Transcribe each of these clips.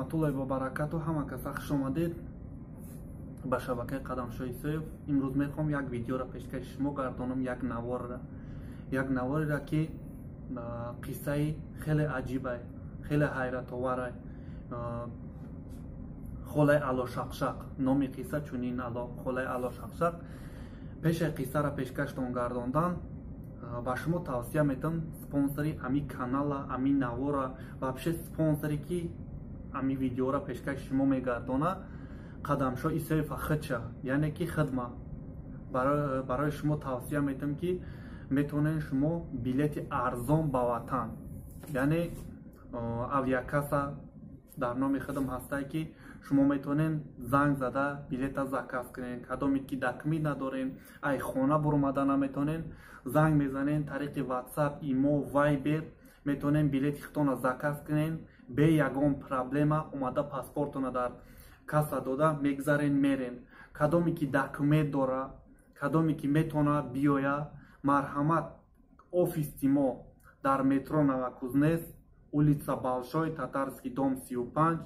Раҳматуллоҳи ва баракату. Ҳама каса хуш омадед ба шабакаи Қадамшоҳ Исоев. Имрӯз мехоҳам як видеоро пешкаши шумо гардонам, як наворро, як наворера, ки қиссаи хеле аҷибай, хеле ҳайратоварай. Холаи Алошақшақ номи қисса чунин, Холаи Алошақшақ. Пешаи қиссаро пешкаштон гардондан, ба шумо тавсия метам: спонсори ами канала, ами навора, вообще спонсоре, ки ами видеоро пешкаши шумо мегардона, Қадамшоҳ Исоев худша, яъне ки хидма. Барои шумо тавсия метам, ки метавонед шумо билети арзон ба ватан, яъне авиакасса дар номи худам ҳастае, ки шумо метавонед занг зада билета заказ кунед. Кадоме ки документ надорем, ай хона буромада наметавонед, занг мезанед тариқи WhatsApp, Имо, Viber, метавонед билети худтонро заказ кунед бе ягон проблема. Омада, паспортона дар касса дода, мегзарен, мерен. Кадоме ки документ дора, кадоме ки метавона биёя, марҳамат, офиси мо дар метро Новокузнецк, улица Большой Татарский, дом 35,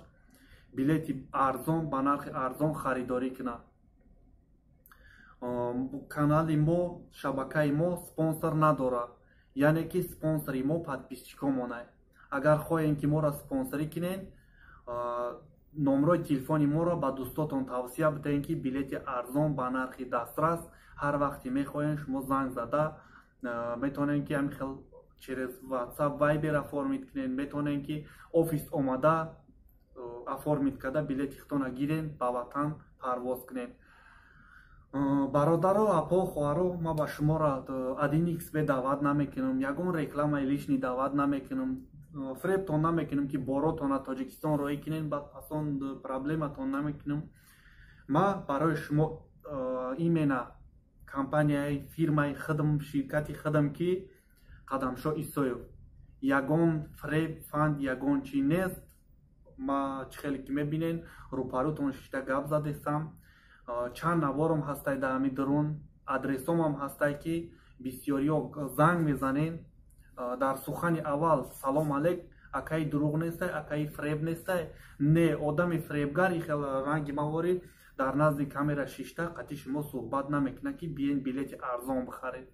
билети арзон ба нархи арзон харидорӣ кунад. Канали мо, шабакаи мо спонсор надорад, яъне ки спонсори мо подписчикомонай. Агар хоҳем, ки моро спонсорӣ кунед, номрои телефони моро ба дӯстотон тавсия бидиҳем, ки билети арзон ба нархи дастрас ҳар вақте мехоҳем, шумо занг зада метавонем, ки ҳамин хел через WhatsApp, Viber оформить кунед, метавонем, ки офис омада, оформить карда, билети худтонро гирен, ба ватан парвоз кунед. Бародаро, апо, хоҳаро, ман ба шуморо 1xBet даъват намекунам, ягон рекламаи лишний даъват намекунам, фребтон намекунам, ки боротона Тоҷикистон роҳӣ кунед, баъд пасон проблематон намекунам. Ма барои шумо именно компанияи, фирмаи худам, ширкати худам, ки Қадамшоҳ Исоев, ягон фреб, фанд, ягон чӣ нест. Ма чӣ хеле ки мебинен, рӯпарӯтон шишта гап задестам. Чанд наворам ҳастай дар ҳами дурун, адресомам ҳастай, ки бисёриҳо занг мезанен, дар сухани аввал: «Салом алейк, акаи, дурӯғ нестай, акаи, фреб нестай?» Не, одами фребгар ихел ранги маворӣ дар назди камера шишта қатъи шумо суҳбат намекунад, ки биен, билети арзон бихаред.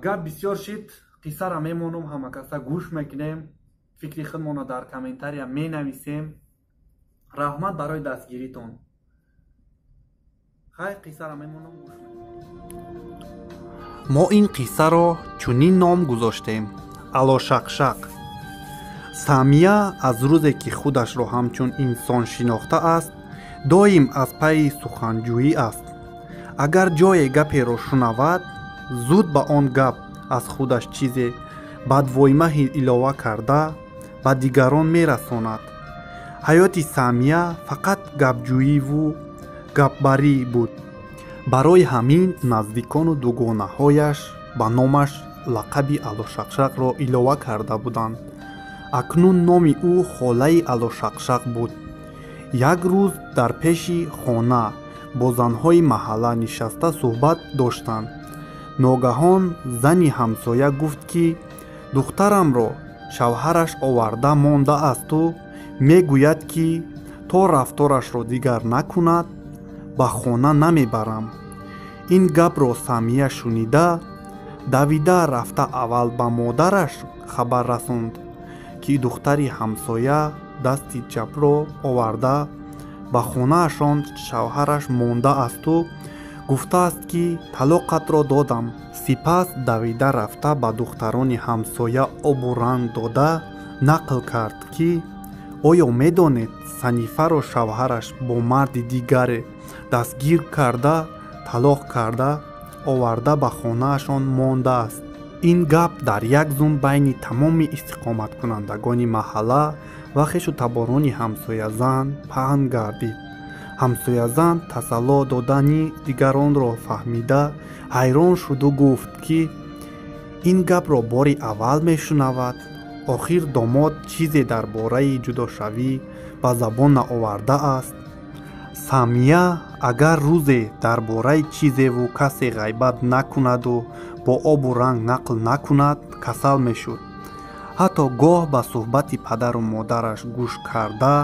Гап бисёр шид, қиссара мемонам, ҳама каса гӯш мекунем, фикри худмонро дар комментария менависем. Раҳмат барои дастгиритон. Хай, қиссара мемонам, гӯш. Мо ин қиссаро чунин ном гузоштем: Алошақшақ. Самия аз рӯзе, ки худашро ҳамчун инсон шинохтааст, доим аз пайи суханҷӯӣ аст. Агар ҷое гаперо шунавад, зуд ба он гап аз худаш чизе бадвоймаҳи илова карда, ба дигарон мерасонад. Ҳаёти Самия фақат гапҷӯиву гапбарӣ буд. Барои ҳамин наздикону дугонаҳояш ба номаш лақаби Алошақшақро илова карда буданд. Акнун номи ӯ Холаи Алошақшақ буд. Як рӯз дар пеши хона бо занҳои маҳалла нишаста суҳбат доштанд. Ногаҳон зани ҳамсоя гуфт, ки духтарамро шавҳараш оварда мондаасту мегӯяд, ки то рафторашро дигар накунад, ба хона намебарам. Ин гапро Самия шунида, давида рафта, аввал ба модараш хабар расонд, ки духтари ҳамсоя дасти чапро оварда, ба хонаашон шавҳараш мондаасту гуфтааст, ки талоқатро додам. Сипас давида рафта, ба духтарони ҳамсоя обу ранг дода нақл кард, ки оё медонед, Санифаро шавҳараш бо марди дигаре дастгир карда, талоқ карда, оварда, ба хонаашон мондааст. Ин гап дар як зум байни тамоми истиқоматкунандагони маҳалла ва хешу таборони ҳамсоязан паҳн гардид. Ҳамсоязан тасалло додани дигаронро фаҳмида, ҳайрон шуду гуфт, ки ин гапро бори аввал мешунавад. Охир домод чизе дар бораи ҷудошавӣ ба забон наовардааст. Самия агар рӯзе дар бораи чизеву касе ғайбат накунаду бо обу ранг нақл накунад, касал мешуд. Ҳатто гоҳ ба суҳбати падару модараш гӯш карда,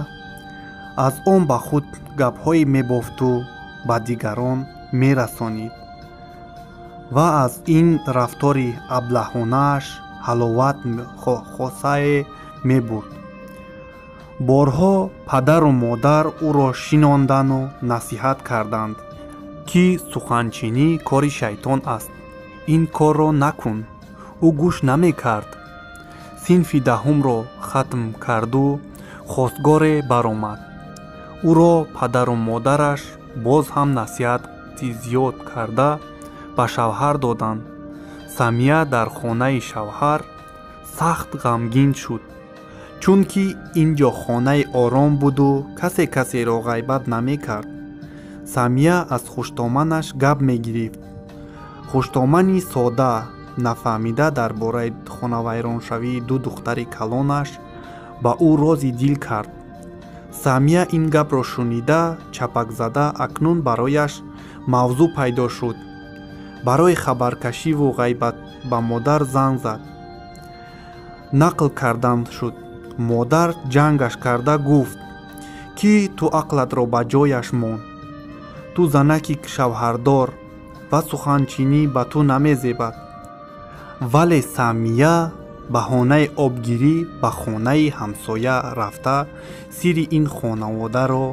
аз он ба худ гапҳое мебофту ба дигарон мерасонид ва аз ин рафтори аблаҳонааш ҳаловат хосае мебурд. Борҳо падару модар ӯро шинондану насиҳат карданд, ки суханчинӣ кори шайтон аст, ин корро накун. Ӯ гӯш намекард. Синфи даҳумро хатм карду хостгоре баромад. Ӯро падару модараш боз ҳам насиҳати зиёд карда ба шавҳар доданд. Самия дар хонаи шавҳар сахт ғамгин шуд, чунки ин ҷо хонаи ором буду касе касеро ғайбат намекард. Самия аз хуштоманаш гап мегирифт. Хуштомани сода нафаҳмида дар бораи хонавайроншавии ду духтари калонаш ба ӯ рози дил кард. Самия ин гапро шунида чапакзада акнун барояш мавзӯъ пайдо шуд. Барои хабаркашиву ғайбат ба модар занг зад. Нақл кардан шуд. Модар ҷангаш карда гуфт, ки ту ақлатро ба ҷояш мон. Ту занаки шавҳардор ва суханчинӣ ба ту намезебад. Вале Самия баҳонаи обгирӣ ба хонаи ҳамсоя рафта сирри ин хонаводаро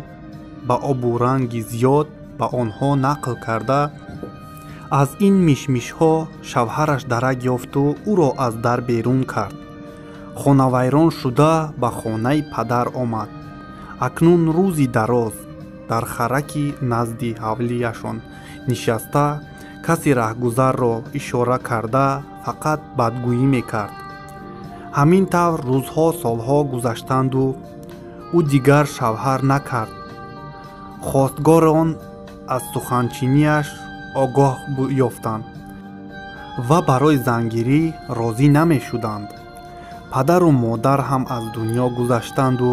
ба обу ранги зиёд ба онҳо нақл карда, аз ин мишмишҳо шавҳараш дарак ёфту ӯро аз дар берун кард. Хонавайрон шуда ба хонаи падар омад. Акнун рӯзи дароз дар хараки назди ҳавлияшон нишаста, каси раҳгузарро ишора карда фақат бадгӯӣ мекард. Ҳамин тавр рӯзҳо солҳо гузаштанду ӯ дигар шавҳар накард. Хостгорон аз суханчиниаш огоҳ ёфтанд ва барои зангирӣ розӣ намешуданд. Падару модар ҳам аз дунё гузаштанду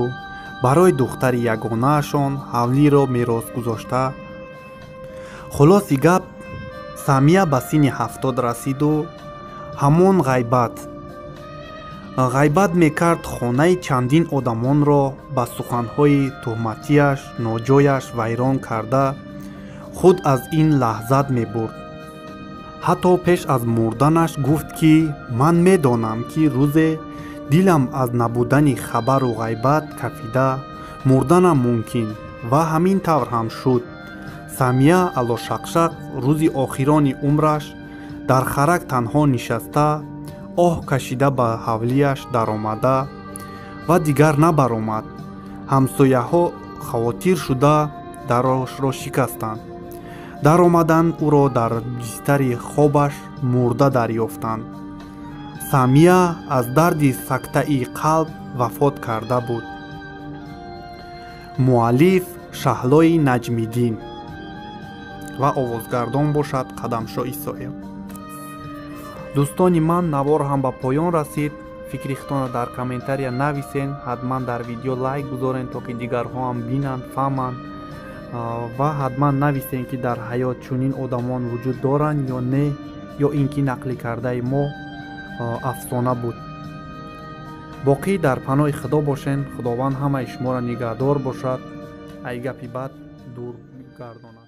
барои духтари ягонаашон ҳавлиро мерос гузошта. Хулоси гап, Самия ба синни 70 расиду ҳамон ғайбат мекард. Хонаи чандин одамонро ба суханҳои туҳматиаш ноҷояш вайрон карда, худ аз ин лаҳзат мебурд. Ҳатто пеш аз мурданаш гуфт, ки ман медонам, ки рӯзе дилам аз набудани хабару ғайбат кафида мурданам мумкин, ва ҳамин тавр ҳам шуд. Самия Алошақшақ рӯзи охирони умраш дар харак танҳо нишаста, оҳ кашида ба ҳавлияш даромада ва дигар набаромад. Ҳамсояҳо хавотир шуда дарошро шикастанд. Даромаданд, ӯро дар бистари хобаш мурда дарёфтанд. Самия аз дарди сактаи қалб вафот карда буд. Муаллиф Шаҳлои Наҷмиддин ва овозгардон бошад Қадамшо Исоев. Дӯстони ман, навор ҳам ба поён расид. Фикри худтонро дар комментария нависен, ҳатман дар видео лайк гузорен, то ки дигарҳо ҳам бинанд, фаҳманд, ва ҳатман нависен, ки дар ҳаёт чунин одамон вуҷуд доранд ё не, ё ин ки нақли кардаи мо афсона буд. Боқӣ дар паноҳи Худо бошен. Худованд ҳамаи шуморо нигаҳдор бошад, ай гапи бад дур гардонад.